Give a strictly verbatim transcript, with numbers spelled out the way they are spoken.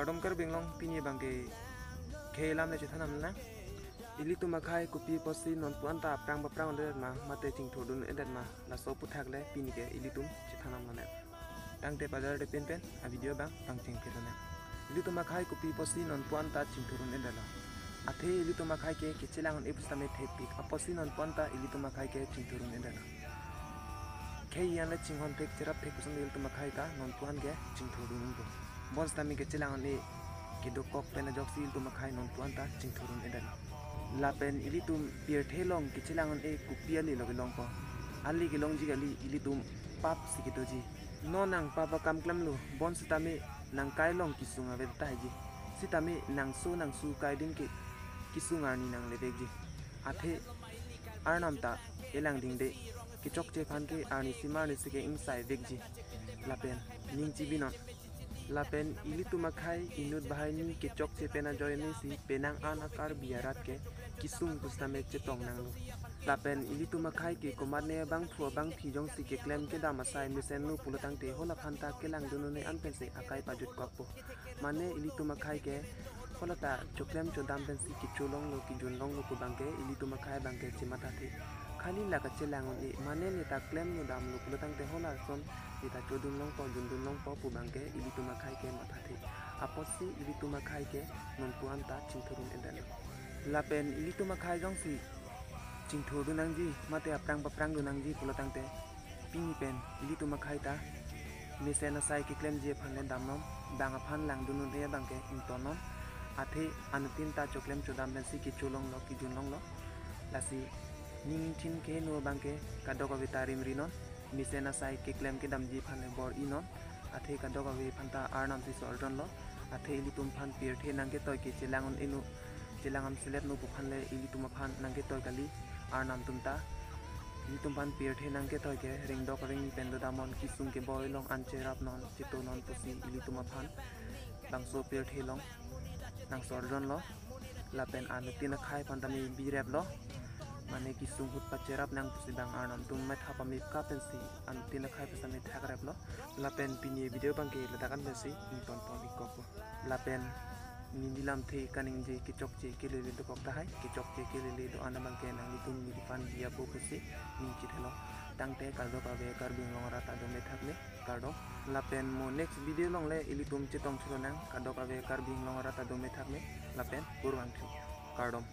Kardom Karbi Anglong, pini abangke khei alam le chethan nang. Ilitum akhei kopi apotsi nonpu anta aphrang paphrang un'edet ma, mate chingthurdun un'edet ma, laso aputhak le pini ke ilitum chethan nang. Tangte pajar de pinpen a video abang pangcheng phi nang. Ilitum akhei kopi apotsi nonpu anta chingthurdun un'edetlo? Athe ilitum akhei ke kechelang un-e pusitame thepik apotsi nonpu anta ilitum akhei ke chingthurdun un'edetlo. Khei an le chinghon thek cherap thek pusitame ilitum akhei ta nonpu an ke chingthurdun un'e. Bonsitame kechelang un-e kedokok pen ajoksi ilitum akhei nonpu anta chingthurdun un'edetlo. Lapen ilitum pirthe along kechelang un-e kopi ale lo kelongpo. Ale kelongji kali, ilitum pap si kedoji. Non nang pap akam klemlo, bonsitame nang kai along kesung ave tahai ji. Sitame nangso nangsu kai din ke kesung arni nanglevekji. Athe Arnam ta elang dingde, kechokche aphan ke arnisi ma arnisi ke ingsaivekji. Lapen ning chibinon. Lapen ilitum akhei inut banghini kechokche pen ajoine si penang an a-Karbi arat ke kesung pusitame chetong nanglo. Lapen ilitum akhei ke komatne abangphu abangphi jongsi keklem kedam asai mesenlo pulo tangte hala aphan ta kelangdun un-e an pensi akai pajutkokpo. Mane ilitum akhei ke hala ta choklem chodam pensi kecho longlo, kejun longlo pu abangke ilitum akhei abangke chemathathe. Khali la kachelang un-e, mane ne ta klemlo damlo pulo tangte hala ason ne ta chodun longpo, jundun longpo pu abangke ilitum akhei ke mathathe. Apotsi ilitum akhei ke nonpu anta chingthurdun un'edetlo. Lapen ilitum akhei jongsi chingthurdun nangji mate aphrang paphrangdun nangji pulo tangte pini pen ilitum akhei ta mesen asai keklemji aphan le damnon, bang aphan langdun un-e abangke ingtonnon. Athe anuttin ta choklem chodam pensi kecho longlo, kejun longlo. Lasi ning ingthin keheno abangke kadokave ta rimrinon, mesen asai keklem kedamji aphan le bor-inon. Athe kadokave aphan ta Arnam si sordonlo. Athe ilitum aphan pirthe nangketoi ke chelang un-eno, chelang am selet no pu aphan le ilitum aphan nangketoi kali Arnam atum ta. Ilitum aphan pirthe nangketoi ke ringdok ringni pen dodamnon, kesung kebor-i along an cherapnon, chetonon pusi ilitum aphan bangso pirthe along nangsordonlo. Lapen anuttin akhei aphan tame bireplo. Mane kesung ahut pacherap nang pusi bang Arnam atum methap amip ka pensi anuttin akhei aphan tame thakreplo. Lapen pini video abangke ladak an pensi ingtonpon-ikkokpo. Lapen neli lamthe kaningje kechokche kelele dokok tahai, kechokche kelele do-an abangke nanglitum neliphan diyapo pusi ning chithelo. Tangte kadokave Karbi Anglong arat ta dome thakme, kardom. Lapen mo next video along le ilitum chetong chulonang, kadokave Karbi Anglong arat ta dome thakme, lapen purvangthu, kardom.